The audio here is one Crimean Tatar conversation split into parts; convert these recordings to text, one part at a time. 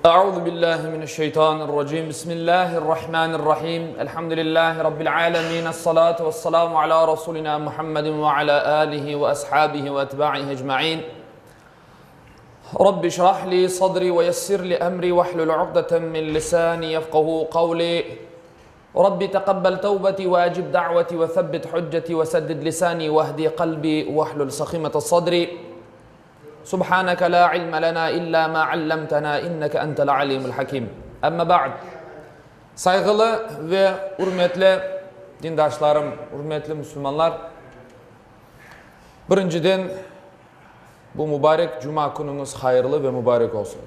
Euzu billahi mineşşeytanirracim. Bismillahirrahmanirrahim. Elhamdülillahi rabbil alamin. Essalatu vesselamu ala rasulina Muhammedin ve ala alihi ve ashabihi ve etba'ihi ecmaîn. Rabbi şrah li sadri ve yessir li emri vehlul uqdeten min lisani yefkahu kavli. Rabbi teqabbel tevbeti ve ecib da'veti ve sebbit hücceti ve seddid lisani ve ehdi kalbi vehlul sahimete sadri. Subhaneke la ilme lena illa ma allamtena inneke entel alimul hakim. Amma ba'd. Sayğılı ve ürmetli dindaşlarım, ürmetli musulmanlar, birinciden bu mübarek cuma künüñiz hayırlı ve mübarek olsun.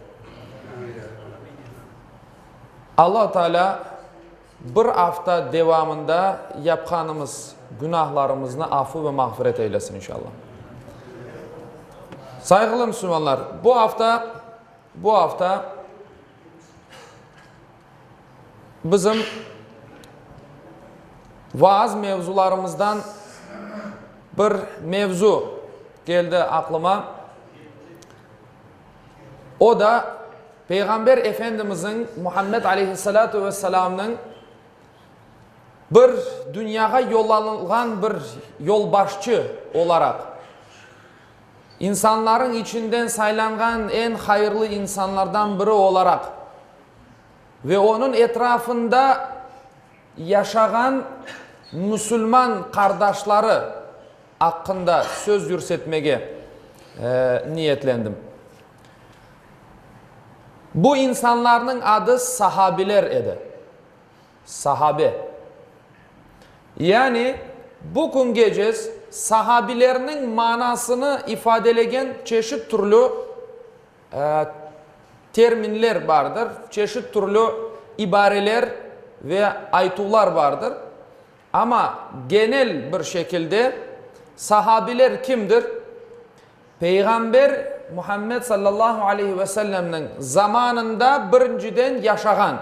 Alla Teala bir afta devamında yapqanımız günahlarımıznı afu ve mağfiret eylesin inşallah. Sayğılı musulmanlar, bu afta, bu afta bizim vaaz mevzularımızdan bir mevzu keldi aqlıma. O da Peyğamber Efendimizniñ, Muhammed aleyhissalâtu vesselâmnıñ bir dünyağa yollanılğan bir yolbaşçı olaraq, insanların içinden saylanğan eñ hayırlı insanlardan biri olaraq ve onıñ etrafında yaşağan musulman qardaşları aqqında söz yürsetmege niyetlendim. Bu insanlarnıñ adı sahabiler edi. Sahabe. Yani bu küngece sahabilerniñ manasını ifadelegen çeşit türlü terminler bardır, çeşit türlü ibareler ve aytuvlar bardır. Amma genel bir şekilde sahabiler kimdir? Peyğamber Muhammed sallallahu aleyhi ve sellemniñ zamanında birinciden yaşağan,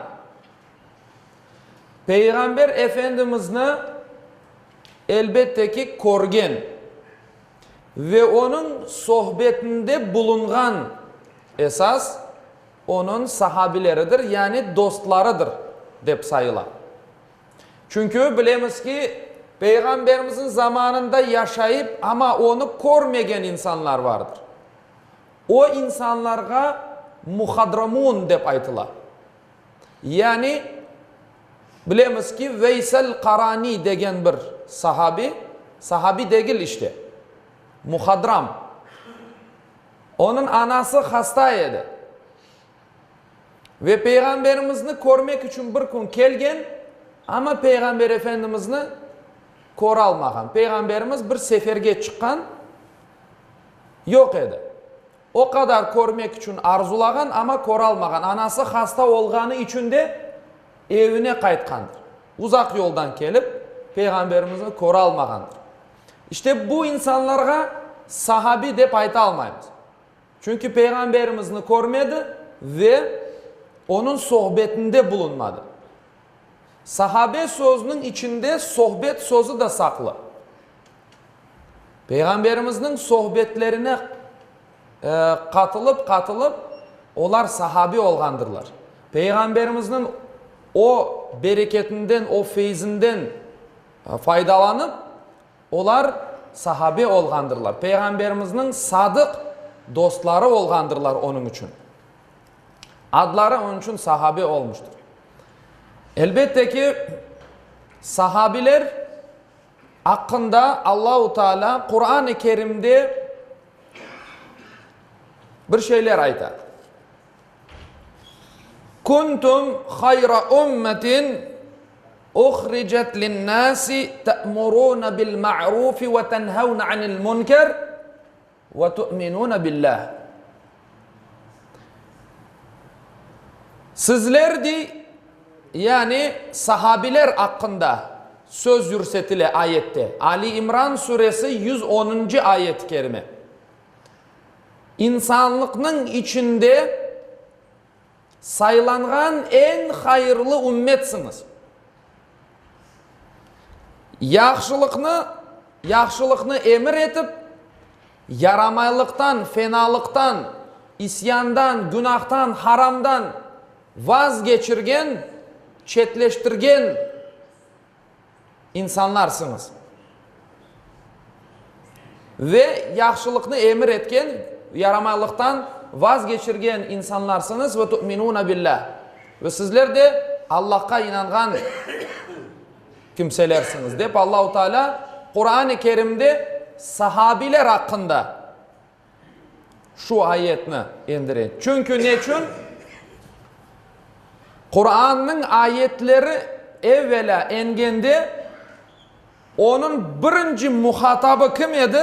Peyğamber Efendimizni elbette ki körgen ve onıñ sohbetinde bulunğan esas onıñ sahabileridir, yani dostlarıdır dep sayıla. Çünki bilemiz ki, Peyğamberimizniñ zamanında yaşayıp, amma onı körmegen insanlar vardır. O insanlarğa muhadramun dep aytıla. Yani, bilemiz ki, Veysel Qarani degen bir sahabi, sahabi degil işte, muhadram, onıñ anası hasta edi. Ve Peyğamberimizni körmek içün bir kün kelgen, amma Peyğamber Efendimizni köralmağan. Peyğamberimiz bir seferge çıqqan, yoq edi. O qadar körmek içün arzulağan, amma köralmağan. Anası hasta olğanı içün de evine qaytqandır. Uzaq yoldan kelip, Peyğamberimizni köralmağandır. İşte bu insanlarğa sahabi dep ayta almaymız. Çünki Peyğamberimizni körmedi ve onıñ sohbetinde bulunmadı. Sahabe sözüniñ içinde sohbet sözü de saqlı. Peyğamberimizniñ sohbetlerine qatılıp, qatılıp, olar sahabi olğandırlar. Peyğamberimizniñ o bereketinden, o feyzinden faydalanıp, Olar sahabe olğandırlar, Peyğamberimizniñ sadıq dostları olğandırlar onıñ içün. Adları onıñ içün sahabe olmuştır. Elbette ki, sahabiler aqqında Allahu Teala Quran-ı Kerimde bir şeyler ayta. Kuntum hayra ummetin uhricet linnâsi te'murûne bil ma'rufi ve tenhevne anil münker ve tu'minûne billâh. Sizler dey, yani sahabiler aqqında söz yürsetile ayette, Ali İmran suresi 110-ncı ayet-i kerime. İnsanlıqnıñ içinde saylanğan eñ hayırlı ümmetsiñiz. Yahşılıqnı, yahşılıqnı emir etip, yaramaylıqtan, fenalıqtan, isyandan, günahtan, haramdan. Vazgeçirgen, çetleştirgen insanlarsıñız. Ve yahşılıqnı emir etken, yaramaylıqtan vazgeçirgen insanlarsıñız, ve tu'minuna billah. Ve sizler de Allahqa inanğan kimselersiñiz, dep Allahu Teala Quran-ı Kerimde sahabiler aqqında şu ayetni endire. Çünki neçün? Qurannıñ ayetleri evvelâ engende, onıñ birinci muhatabı kim edi?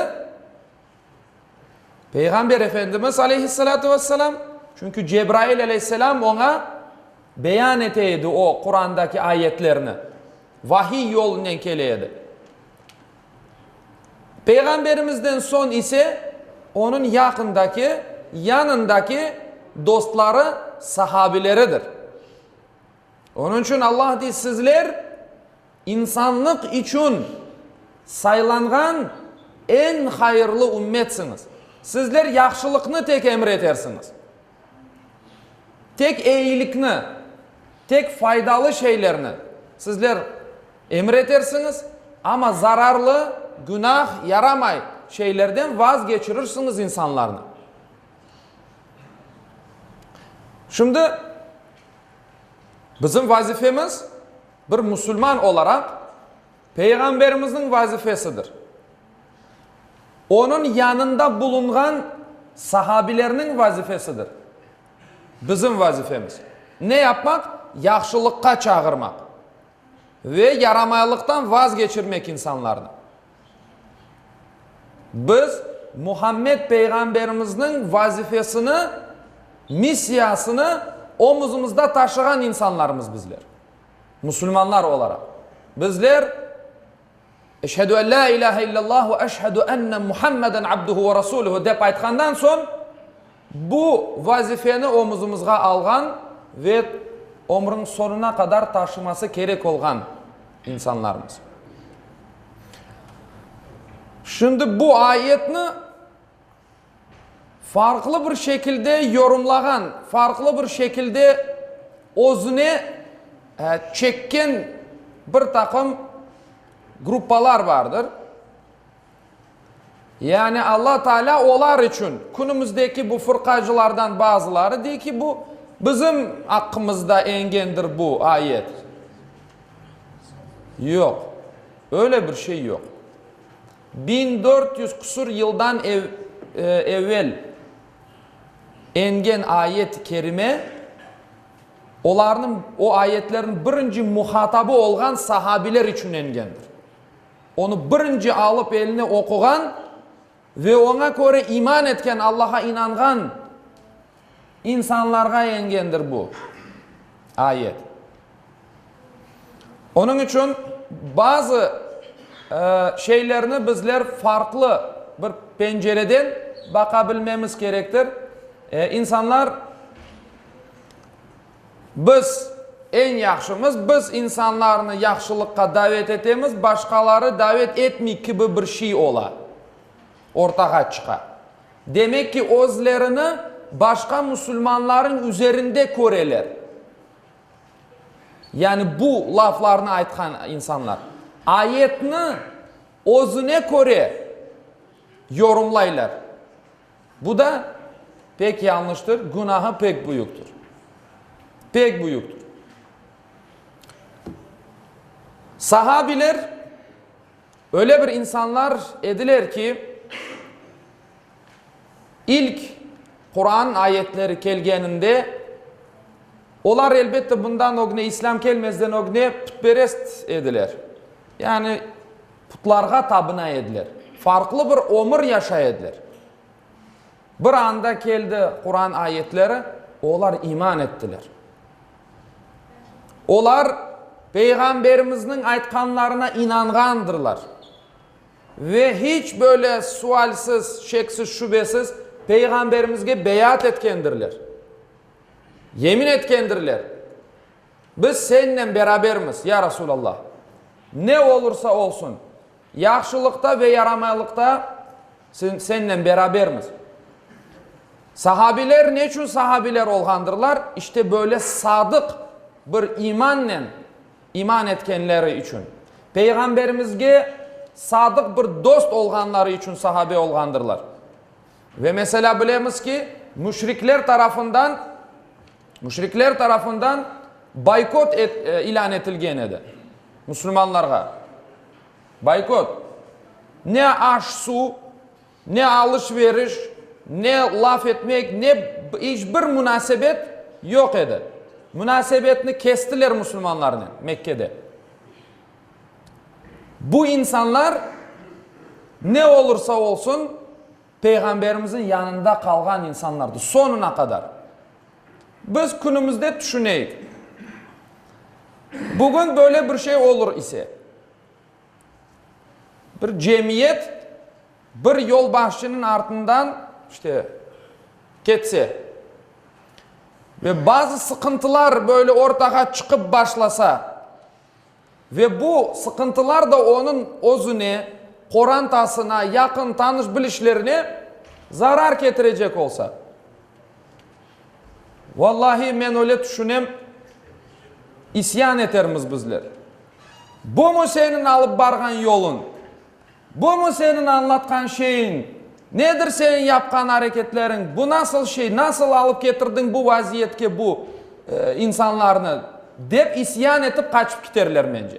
Peyğamber Efendimiz aleyhissalâtu vesselâm. Çünki Cebrail aleyhisselâm oña beyan ete edi o Qurandaki ayetlerni. Vahiy yolunen kele edi. Peyğamberimizden soñ ise onıñ yaqındaki, yanındaki dostları, sahabileridir. Onıñ içün Allah dey, sizler insanlıq içün saylanğan eñ hayırlı ümmetsiñiz. Sizler yahşılıqnı tek emir etersiñiz. Tek eyilikni, tek faydalı şeylerni sizler emir etersiñiz, amma zararlı, günah, yaramay şeylerden vazgeçirirsiñiz insanlarnı. Şimdi bizim vazifemiz, bir musulman olaraq, Peyğamberimizniñ vazifesidir. Onıñ yanında bulunğan sahabilerniñ vazifesidir. Bizim vazifemiz. Ne yapmaq? Yahşılıqqa çağırmaq ve yaramaylıqtan vazgeçirmek insanlarnı. Biz Muhammed Peyğamberimizniñ vazifesini, missiyasını omuzımızda taşığan insanlarmız bizler. Musulmanlar olaraq. Bizler Eşhedü en la ilahe illallah ve eşhedü enne Muhammeden abduhu ve rasuluhu dep aytqandan soñ, bu vazifeni omuzımızğa alğan ve ömrüniñ soñuna qadar taşıması kerek olğan insanlarmız. Şimdi bu ayetni farqlı bir şekilde yorumlağan, farqlı bir şekilde özüne çekken bir taqım gruppalar bardır. Yani Alla Teala olar içün, künümizdeki bu fırqacılardan bazıları dey ki, bu bizim aqqımızda engendir bu ayet. Yoq, öyle bir şey yoq. 1400 küsur yıldan evel engen ayet-i kerime, olarnıñ, o ayetlerniñ birinci muhatabı olğan sahabiler içün engendir. Onı birinci alıp eline oquğan ve oña köre iman etken, Allaha inanğan insanlarğa engendir bu ayet. Onıñ içün bazı şeylerni bizler farqlı bir pencereden baqa bilmemiz kerektir. İnsanlar, biz eñ yahşımız, biz insanlarnı yahşılıqqa davet etemiz, başqaları davet etmey kibi bir şey ola, ortağa çıqa. Demek ki, özlerini başqa musulmanlarıñ üzerinde köreler. Yani bu laflarnı aytqan insanlar, ayetni özüne köre yorumlaylar. Bu da pek yanlıştır, günahı pek büyüktir. Pek büyüktir. Sahabiler öyle bir insanlar ediler ki, İlk Quran ayetleri kelgeninde, olar, elbette, bundan ögne, İslâm kelmezden ögne putperest ediler. Yani putlarğa tabına ediler. Farqlı bir ömür yaşay ediler. Bir anda keldi Quran ayetleri, olar iman ettiler. Olar Peyğamberimizniñ aytqanlarına inanğandırlar. Ve hiç böyle sualsiz, şeksiz-şübesiz Peyğamberimizge beyat etkendirler. Yemin etkendirler, Biz sennen berabermiz, ya Rasulallah. Ne olursa olsun, yahşılıqta ve yaramaylıqta sennen berabermiz. Sahabiler neçün sahabiler olğandırlar? İşte böyle sadıq bir imannen iman etkenleri içün. Peyğamberimizge sadıq bir dost olğanları içün sahabe olğandırlar. Ve meselâ bilemiz ki, müşrikler tarafından müşrikler tarafından boykot ilân etilgen edi musulmanlarğa. Boykot. Ne aş-suv, Ne alış-veriş, ne laf etmek, ne iç bir munasebet yoq edi. Munasebetni kestiler musulmanlarnen Mekkede. Bu insanlar ne olursa olsun Peyğamberimizniñ yanında qalğan insanlardı soñuna qadar. Biz künümizde tüşüneyik. Bugün böyle bir şey olur ise. Bir cemiyet bir yolbaşçınıñ artından işte ketse ve bazı sıqıntılar böyle ortağa çıqıp başlasa ve bu sıqıntılar da onıñ özüne, qorantasına, yaqın tanış-bilişlerine zarar ketirecek olsa, vallahi men öyle tüşünem, isyan etermiz bizler. Bumı seniñ alıp barğan yoluñ? Bumı seniñ añlatqan şeyiñ? Nedir seniñ yapqan areketleriñ? Bu nasıl şey? Nasıl alıp ketirdiñ bu vaziyetke bu insanlarnı? Dep isyan etip qaçıp kiterler, mence.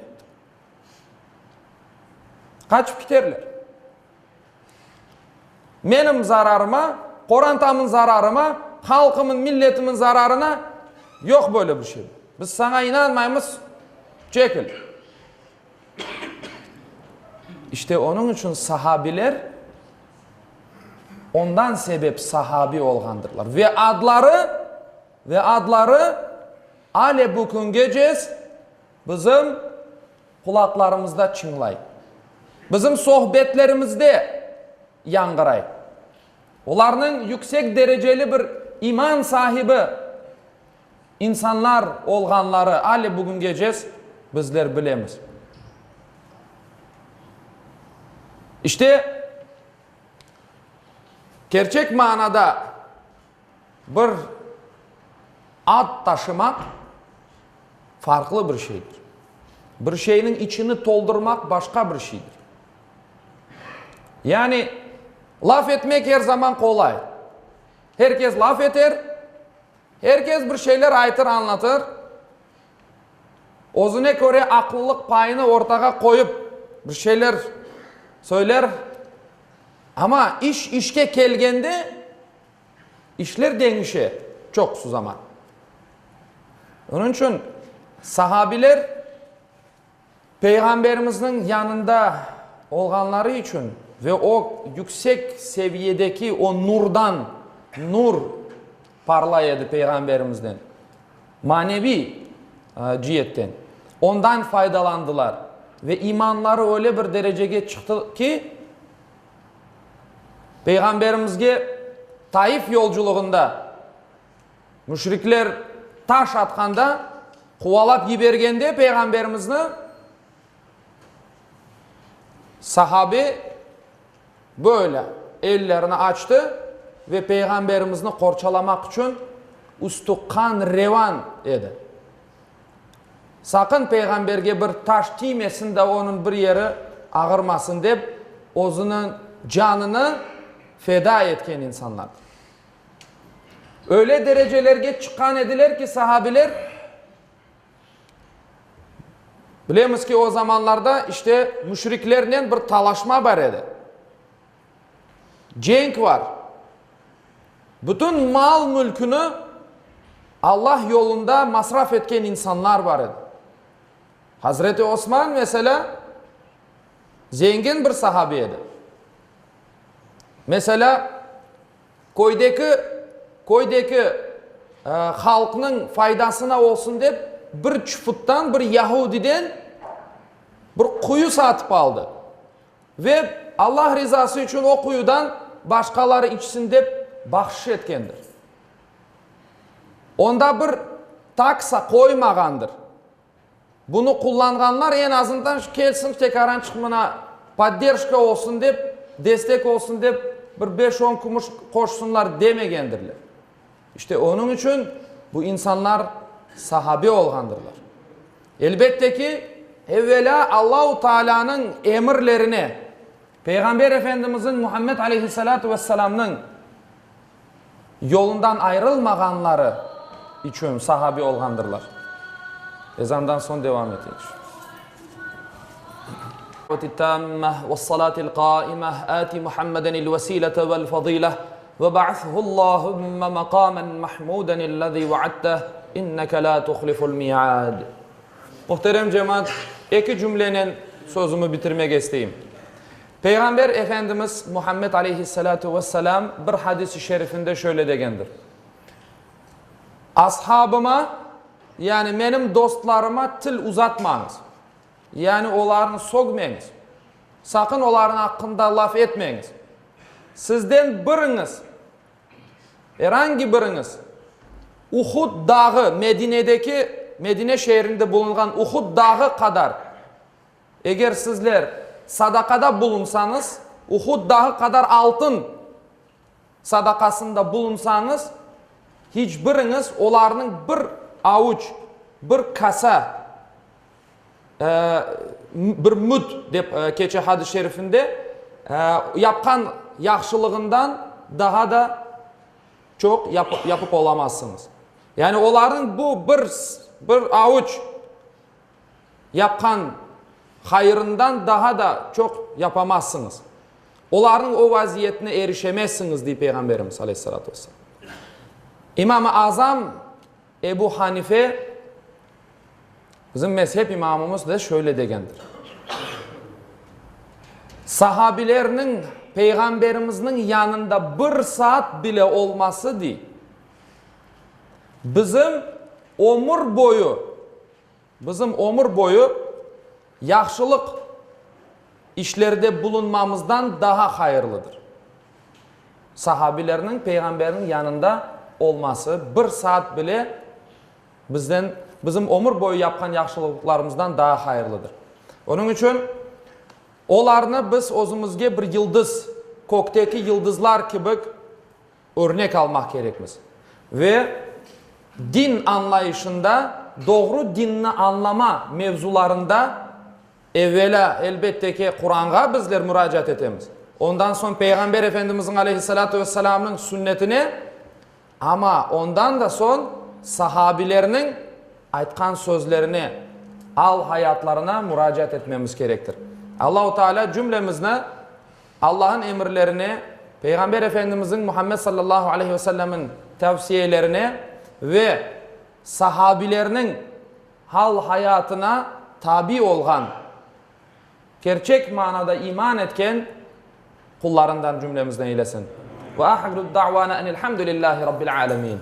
Qaçıp kiterler. Menim zararıma, qorantamıñ zararıma, halqımıñ, milletimiñ zararına yoq böyle bir şey. Biz saña inanmaymız, çekil. İşte onıñ içün sahabiler ondan sebep sahabi olğandırlar. Ve adları, ve adları ale bu küngece bizim qulaqlarımızda çıñlay. Bizim sohbetlerimizde yañğıray. Olarnıñ yüksek dereceli bir iman sahibi insanlar olğanları ale bugüngece bizler bilemiz. İşte, kerçek manada Bir ad taşımaq farqlı bir şeydir. Bir şeyniñ içini toldurmaq başqa bir şeydir. Yani, laf etmek er zaman qolay. Her kes laf eter, her kes bir şeyler aytır, añlatır. Özüne köre aqlılıq payını ortağa qoyıp bir şeyler söyler. Amma iş işke kelgende, işler deñişe çoqusı zaman. Onıñ içün sahabiler Peyğamberimizniñ yanında olğanları içün ve o yüksek seviyedeki o nurdan, nur parlay edi Peyğamberimizden, maneviy ciyetten, ondan faydalandılar ve imanları öyle bir derecege çıqtı ki, Peyğamberimizge Taif yolculığında müşrikler taş atqanda, quvalap yibergende Peyğamberimizni sahabe böyle ellerini açtı ve Peyğamberimizni qorçalamaq içün üstü qan-revan edi. Saqın Peyğamberge bir taş tiymesin de onıñ bir yeri ağırmasın dep, özüniñ canını feda etken insanlardır. Öyle derecelerge çıqqan ediler ki, sahabiler, bilemiz ki, o zamanlarda işte müşriklernen bir talaşma bar edi. Cenk var. Bütün mal-mülküni Allah yolunda masraf etken insanlar bar edi. Hazreti Osman, meselâ, zengin bir sahabi edi. Meselâ, köydeki, köydeki halqnıñ faydasına olsun dep, bir çufuttan, bir yahudiden bir quyu satıp aldı. Ve Allah rizası içün o quyudan başqaları içsin dep bahşış etkendir. Onda bir taksa qoymağandır. Bunı qullanğanlar eñ azından kelsin tekaran çık mına podderjka olsun dep, destek olsun dep. bir beş-on kümüş qoşsunlar demegendirler. İşte onıñ içün bu insanlar sahabe olğandırlar. Elbette ki, evvelâ Allahu Taalânıñ emirlerine, Peyğamber Efendimizniñ Muhammed aleyhissalâtu vesselâmnıñ yolundan ayrılmağanları içün sahabe olğandırlar. Ezandan soñ devam eteyik. Ve ba'athu Allahümme maqamen mahmuden ellezî vaadteh, inneke lâ tuhliful mi'ad. Muhterem cemaat, eki cümlenen sözümi bitirmek isteyim. Peyğamber Efendimiz Muhammed aleyhissalâtu vesselâm bir hadis-i şerifinde şöyle degendir, Ashabıma, yani menim dostlarıma til uzatmañız, yani olarnı sögmeñiz, Saqın olarnıñ aqqında laf etmeñiz. Sizden biriñiz, er angi biriñiz, Uhud dağı, Medinedeki, Medine şeerinde bulunğan Uhud dağı qadar, eger sizler sadaqada bulunsañız, Uhud dağı qadar altın sadaqasında bulunsañız, hiç biriñiz olarnıñ bir avuç, bir kasa, bir müd dep keçe hadis-i şerifinde, yapqan yahşılığından daha da çoq yapıp olamazsıñız. Yani olarnıñ bu bir, bir avuç yapqan hayırından daha da çoq yapamazsıñız. Olarnıñ o vaziyetine erişemezsiñiz, dey Peyğamberimiz aleyhissalâtu vesselâm. İmam-ı Azam Ebu Hanife, bizim mezhep imamımız da şöyle degendir, Sahabilerniñ Peyğamberimizniñ yanında bir saat bile olması, dey, bizim ömür boyu, bizim ömür boyu yahşılıq işlerde bulunmamızdan daha hayırlıdır. Sahabilerniñ Peyğamberniñ yanında olması bir saat bile bizden, bizim ömür boyu yapqan yahşılıqlarımızdan daa hayırlıdır. Onıñ içün olarnı biz özümizge bir yıldız, kökteki yıldızlar kibi örnek almaq kerekmiz. Ve din añlayışında, doğru dinni añlama mevzularında Evelâ, elbette ki, Quranğa bizler muracaat etemiz. Ondan soñ Peyğamber Efendimizniñ aleyhissalâtu vesselâmnıñ sünnetine, amma ondan da soñ sahabilerniñ aytqan sözlerine, al-hayatlarına muracaat etmemiz kerektir. Allahu Tealâ cümlemizni Allah'ın emirlerine, Peyğamber Efendimizniñ Muhammed sallallahu aleyhi ve sellemniñ tavsiyelerine ve sahabilerniñ hal-hayatına tabi olğan, kerçek manada iman etken qullarından cümlemizden eylesin. Ve ahiru da'vana enelhamdülillahi rabbil alemin.